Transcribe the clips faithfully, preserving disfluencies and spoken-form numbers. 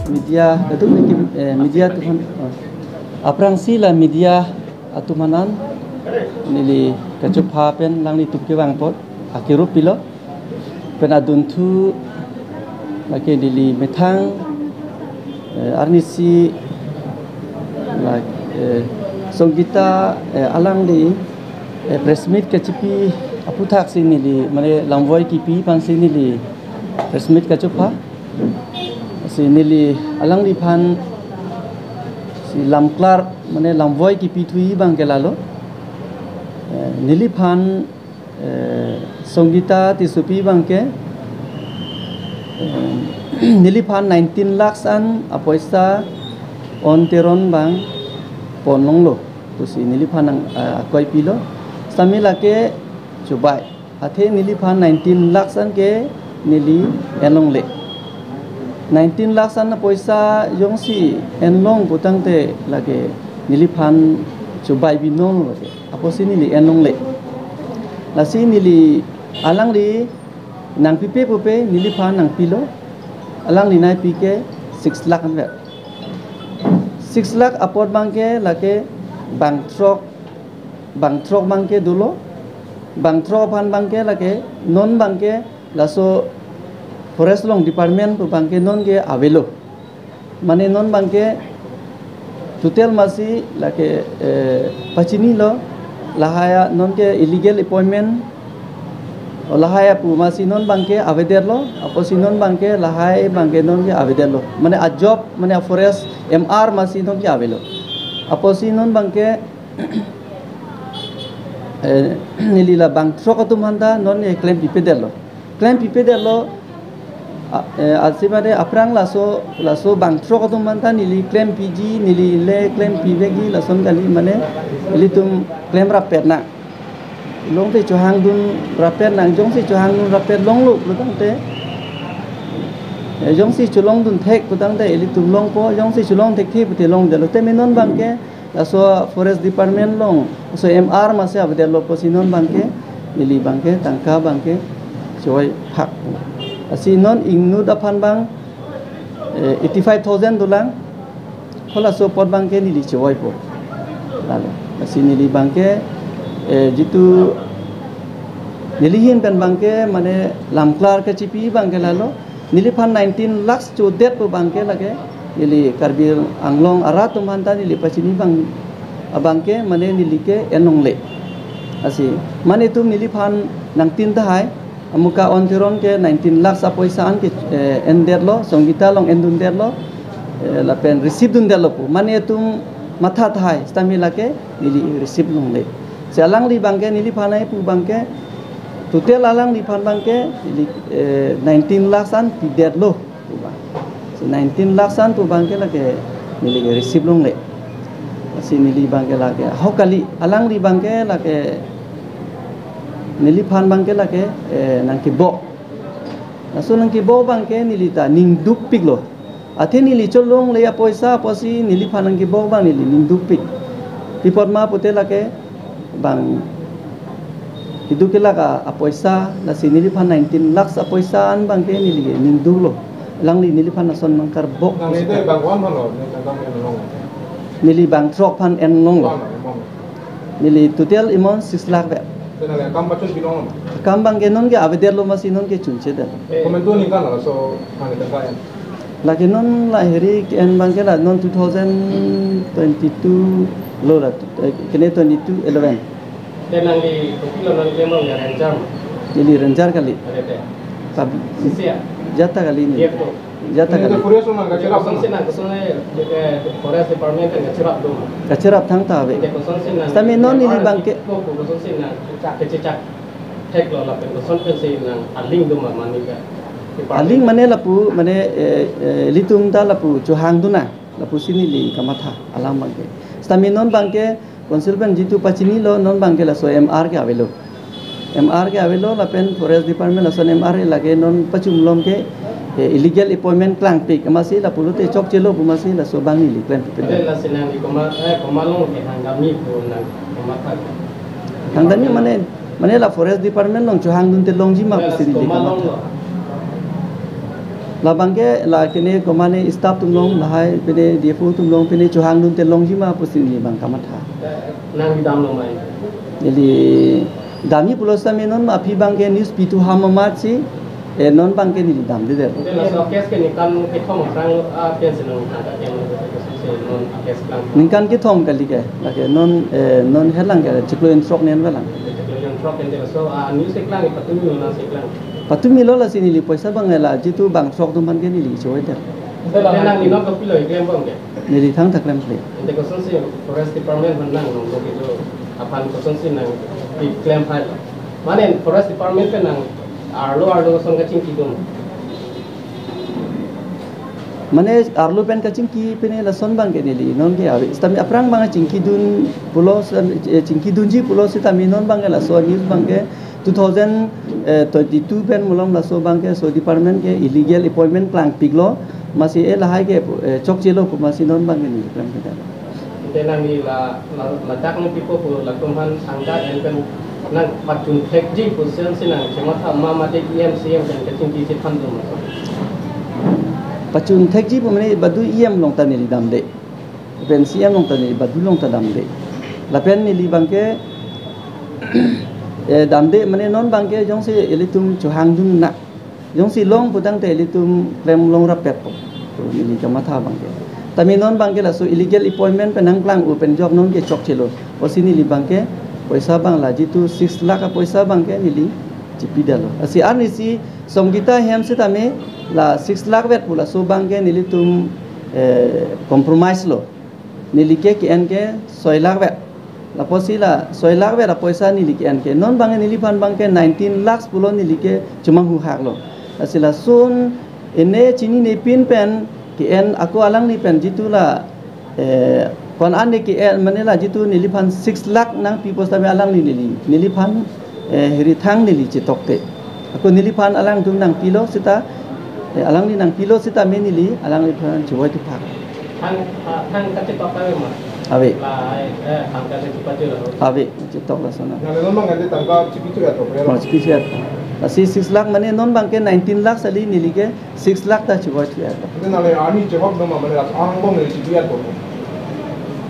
Media, kaduk niki, eh, media atum aphan, oh. Aphrangsi la media atum aphan an neli kachepha pen alanglitum kevang apot akirup pilo. Pen adunthu lake neli methang, eh, arnisi la, eh, Songita, eh, alangli, eh, press meet kachipi aphuthaksi neli, mane lamvoi kipi aphansi neli press meet kachepha. Si neli alangliphan si lamklar, mane lamvoi kipi thuji abangke lalo. Eh, neliphan, eh, Songita Tissopi abangke, eh, neliphan nineteen lakhs an apoisa On Teron abang ponlonglo pusi neliphan nang, eh, akoi pilo. Sitame lake chubai. Athe neliphan nineteen lakhs an ke neli enlongle. Nineteen lakhs an apoisa jongsi enlong putangte lake neliphan chubai binong lake. Apotsi neli enlongle. Lasi neli alangli nangpipe pupe neliphan nangpilo. Alangli nangpi ke six lakh anvet. Six lakh apot abangke lake bangthrok, bangthrok abangke dolo. Bangthrok aphan abangke lake non abangke laso forest along department pu abangke non ke avelo. Mane non abangke total masi lake, eh, pachinilo, lahai a non ke illegal appointment, o lahai apu masi non abangke avedetlo, apotsi non abangke lahai abangke non ke avedetlo. Mane a job, mane a forest M R masi non ke avelo. Apotsi non abangke, eh, neli la bangthrok atum aphanta non ke klem pipedetlo. Klem pipedetlo, a, eh, asibade aphrang laso, laso bangthrok atum aphanta neli klem piji, neli le klem pivekji lason kali mane ilitum klem rappet nang. Longte chohangdun rappet nang, jongsi chohangdun rappet longlo putangte, eh, jongsi cholongdun thek putangte ilitum longpo, jongsi cholong thekthe pute longdetlo. Tame non abangke laso forest department along, laso M R masi avedetlo pusi non abangke, neli abangke, tangka abangke, choi phak. Lasi non ingnut aphan abang, eh, eighty-five thousand dolang, halaso apot abangke neli choipo. Lalo, lasi neli abangke, eh, jitu neli ahin pen abangke, mane lamklar kachipi abangke lalo, neliphan nineteen lakhs chodet pu abangke lake, neli Karbi Anglong arat atum aphanta neli pachini abang, abangke mane neli ke enlongle. Lasi, mane itum neliphan nangtin tahai, amuka On Teron ke nineteen lakhs apoisa an ke, eh, endetlo, Songita along endundetlo, eh, lapen receive dundetlo pu. Mane itum matha tahai, sitame lake neli receive longle. Si alangli abangke neliphan ai pu abangke, total alangliphan abangke, neli, eh, nineteen lakhs an pidetlo pu abang. Si nineteen lakhs an pu abangke lake neli ke receive longle. Si neli abangke lake ahok kali, alangli abangke lake neliphan abangke lake, eh, nangkebok. Laso nangkebok abangke neli ta ning dukpiklo. Athe neli cholongle apoisa apotsi neliphan nangkebok abang neli ning dukpik. Pi apot ma pute lake bang keduk kelak a, apoisa, lasi neliphan nineteen lakhs apoisa an abangke neli ning duklo. Alangli neliphan lason nangkarbok. Nang neli bang wan halo, neli bang enlong. Neli bangthrok aphan enlonglo. Wan, enlong. Neli total amount six lakh vet. Te nang akam pachun binong lo ma? Akam abangke non ke avedetlo masi non ke chunchedet. Komantu aningkan lo, so, nang neli bang en? Lake non lahiri ke-en abangke la non two thousand twenty-two lo la, eh, kene twenty-two eleven. Te nangli kopilo nangli klemlo, ya, ranger? Neli ranger kali. Ade te. Tab- Sisia? Jata kali neli. Dia to. Jata kali. Forest along nang kacherap. Kosonsi nang, kosonsi, eh, forest department nang kacherap do ma? Kacherap thangta ave. Te kosonsi nang, sitame non neli abangke, ko, ko, kosonsi nang chak, kechechak theklo lapen koson pensi nang aling do ma, mane ke? Aling mane lapu, mane, eh, eh, ilitum ta lapu chohangdun nang, lapusi neli kamatha alam abangke. Sitame non abangke, Council pen jitu pachinilo, non abangke laso M R ke avelo. M R ke avelo lapen Forest Department lason M R lake non pachumlom ke, eh, illegal appointment klangpik. Amatsi lapulote chokchelo pu amatsi laso abang neli klem pipedetlo. Ade lasi nangli komat, eh, komat along ke thangdamji pu nang komat thak? Thangdamji mane, mane la Forest Department along chohangdunte longji ma pusi neli komat thak. Komat along lo. Labangke la kene komane staff atum along lahai pine D F O atum along pine chohangdun te longji ma pusi neli bang kamatha. Nangli damlo ma? Neli damji pulo sitame non aphi bangke news pitu ham amat si, eh, non bangke neli damdedet. Ante laso case ke ningkan kethom aphrang, ah, pen si nangli tangka pen lo, si non case klang. Ningkan kethom kali ke, lake non, eh, non helang ke chiklo introk nen velang. Chiklo introk ante laso, ah, news keklang, patumi lo nang si klang? Patumi lo, lasi neli poisa bang la jitu bang throk atum aphan ke neli choi det. Ante nangli non kopilo keklem bom ke? Neli thangta klemkle. Ante kosonsi Forest Department aphan nang nong ke jo aphan kosonsi nang keklem hai lo? Mane Forest Department pen nang arlo arlo koson kachingki dun? Mane arlo pen kachingki pine lason bangke neli non ke ave. Sitame aphrang bang chingkidun pulo, eh, chingkidunji pulo sitame non bangke laso news bangke two thousand twenty-two pen malom laso bangke laso department ke illegal appointment klangpiklo, masi e lahai ke, eh, chokchelo pu masi non bangke neli klem kita. Ante nangli la, la, ladak nangpipo pu latum aphan tangka en pen nang pachun thekji pusi nang chematha ma mate E M C M pen kachingki chethan dun ma? Pachun thekji pu mane badu E M along ta neli damde. Pen C M along ta neli badu along ta damde. Lapen neli bangke, eh, damde mane non bangke jongsi ilitum chohangdun na. Jongsi long putangte ilitum klem long rapet po. To neli kamatha bangke. Tame non bangke laso illegal appointment pen nangklang u pen jok non ke chokchelo. Pusi neli bangke poisa bang la jitu six lakh apoisa bangke neli chipidetlo. Lasi arnisi Songita hem sitame la six lakh vet pu laso bangke nelitum, eh, compromise lo. Neli ke ke-en ke soi lakh vet. Lapusi la soi lakh vet apoisa neli ke-en ke. Non bangke neliphan bangke nineteen lakhs pulo neli ke chomanghu haklo. Lasi lason ene chinine pin pen ke-en ako alangli pen jitu la, eh, ko-an ne ke-en mane la jitu neliphan six lakh nangpipo sitame alangli neli, neliphan, eh, hiri thang neli chetokte. Ako neliphan alangtum nangpilo sita, eh, alangli nangpilo sitame neli alangliphan chevoi thuphak. Thang, ah, thang kachetok ave ma? Ave. La, eh, thang kachetok pajir lo. Ave, chetok lason na. Nang non bang ante tangka chipi tu ya to, ya. Oh, chipi tu ya. Lasi six lakh mane non bangke nineteen lakh kali, neli ke six lakh ta chevoi thu ya to. Ante nang le arni chehok doma mane la arang bom neli chipi ya to.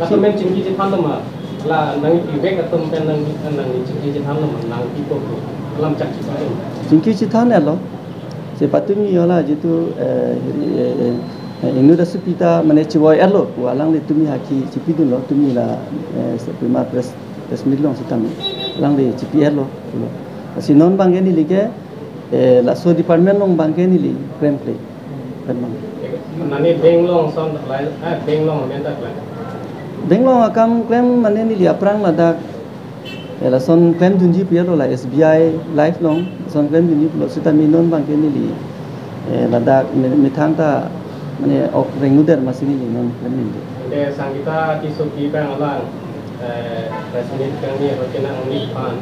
Laso men chingki chethan doma. La nangpi vek atum pen nang, nangchingki chethan doma, nangpipo pu. Lam chak chipi doma. Chingki chethan ya lo. Si patumi yo la jitu, eh, hiri, eh, eh, eh, inut asopi ta mane chevoi-etlo pu alanglitum haki chipidunlo tumi la, eh, sepima press, press meet along sitame alangli chipi-etlo pulo. Lasi non bangke neli ke, eh, laso department along bangke neli klemkle. Pen bang. Nani bank along ason ta klai, eh, bank along amen ta klai? Bank along akam klem mane neli aphrang ladak, eh, lason klemdunji pu ya lo la S B I Life along, lason klemdunji pulo sitame non bangke neli, eh, ladak me-, methang ta mane ok rengnudet masi neli non klemdunde. Ante Sangita Tissopi pen alang, eh, press meet kangni aro kenang uni pan,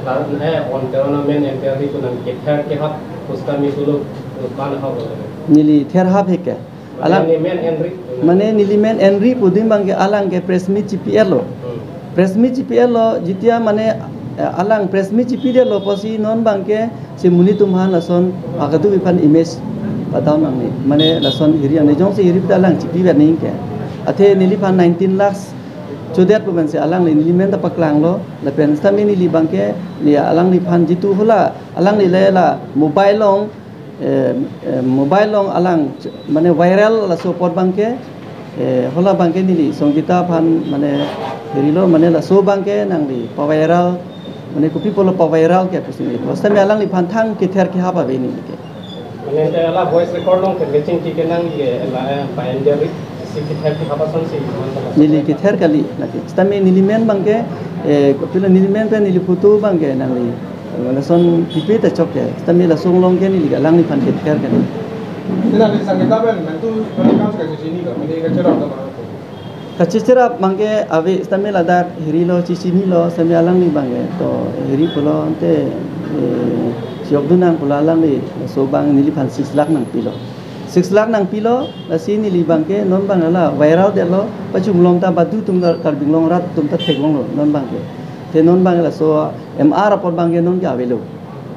la, eh, on terona men enter di kunang kether kehap pusitame pulo pan hap lo. Neli ther hap hek ke. Alang, mane neli men enri. Mane neli men enri pu adim bangke alang ke press meet chipi-etlo. Hmm. Press meet chipi-etlo, jitia mane, eh, alang press meet chipidetlo pusi non bangke si monit atum aphan lason akadu aphan image padam nangne. Mane lason hiri nangne, jongsi hiri ta alang chipivet nangji ke. Athe neliphan nineteen lakhs chodet pu pensi alangli neli men ta paklanglo, lapen sitame neli bangke, neli alangliphan jitu hula, alangli le la mobile along, eh, eh, mobile along alang ch-, mane viral laso apot bangke, eh, hula bangke neli Songita aphan mane hirilo mane laso bangke nangli pa-viral, mane kopi pulo pa-viral ke pusi neli. Sitame alangliphan thang kether kehap ave neli ke. Mane ante la voice record along pen kachingki kenang ke la, eh, pa-enter ri si kether kehap asonsi. Neli kether kali, lake. Sitame neli men bangke, eh, kopilo neli men pen neli photo bangke nangli. Lason pipe ta chok ke. Sitame lason along ke neli alangliphan kether kali. Sila di Sangita pen, mentu, mentu kam suka sini ka, mene kacherap ka mana? Kachecherap bangke ave sitame ladak hirilo chichinilo sitame alangli bangke. To hiri pulo ante, eh, chiyok dunnang pulo alangli laso bang neliphan six lakh nangpilo. Six lakh nangpilo, lasi neli bangke non bang la viral detlo, pachunglong ta badu atum Kar-, Karbi Anglong arat atum ta theklonglo non bangke. Te non bang laso M R apot bangke non ke avelo.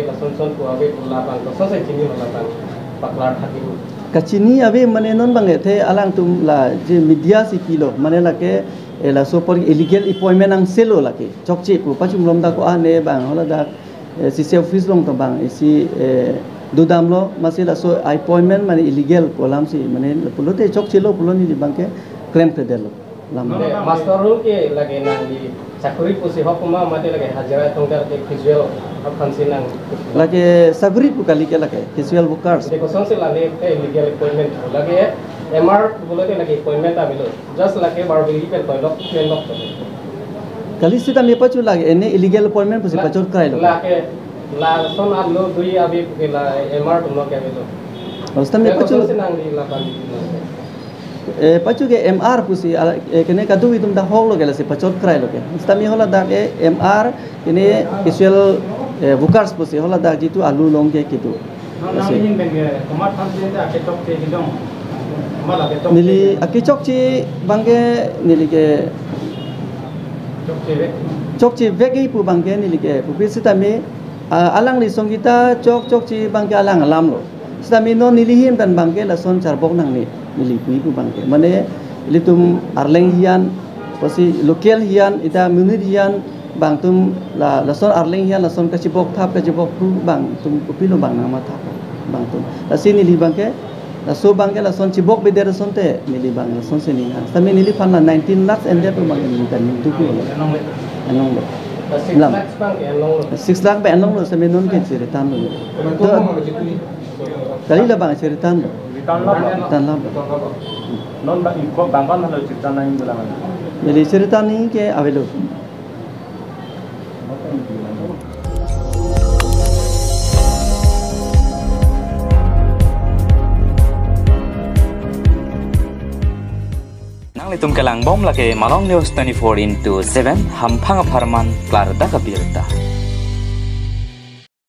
ave, lason son pu ave pu labang, kosonsi chinilo labang paklar thakji? Kachini ave mane non bang ethe alangtum la je media si pilo, mane lake, eh, laso apor illegal appointment angselo lake, chokche pu pachum lom dak ko ane bang, hala dak, eh, C C office along ta bang isi, eh, dodamlo, masi laso appointment mane illegal pu alam si, mane pulote chokchelo pulo neli bang ke klemkledetlo. Lam. Mane master rule ke lake nangli chakri pusi hok ma mate lake hajira tongkar ke casual aphansi nang? Lake chakri pu kali ke, lake casual workers. Mane kosonsi lale ke illegal appointment lake M R pulote lake appointment ta avelo. Just lake barbili pen toilok pen lok to. Kali sitame pachu lake ene illegal appointment pusi la-, pachot krailo. Lake lason alo dui ave ke la M R atum lo ke avelo. Oh, sitame pachu. Kosonsi nangli labang? Eh, pachu ke M R pusi, ala, eh, kene kadokave atum ta hoklo ke lasi pachot krailo ke. Sitame hala dak, eh, M R, kene casual, eh, workers pusi hala dak jitu alo along ke kitu. Nang, nang lasi. Nangli pen ke komat aphansi ta akechokche kedong. Komat akechokche. Neli akechokche bang ke neli ke chokchevek. Chokchevek-i pu bang ke neli ke pupi sitame, ah, alangli songkita chok chokche bang ke alang alamlo. Sitame non neli ahin pen bang ke lason charbok nangne, neli pu-i pu bang ke. Mane ilitum Arleng hiyan, pusi local hiyan, ita monit hiyan, bang atum la, lason Arleng hiyan, lason kachibok thap, kachibok thu bang atum kopilo bang nangmathap bang atum. Lasi neli bang ke, laso bang ke lason chibok beder asonte, neli bang lasonsi ning ha. Sitame neliphan la nineteen lakhs endet pu bang neli ta ningduk lo. Enlonglo. Enlonglo. Six lakhs bang ke enlonglo. Six lakh bang enlonglo, sitame non ke chi-return lo. Kali labang chi-return lo. Return lo. Return lo. Non bang ingkoi bang kon halo chi-return nangji dolang? Neli chi-return nangji ke avelo. Nanglitum kelang bom lake Malong News twenty-four into seven, hamphang apharman klardak abirta.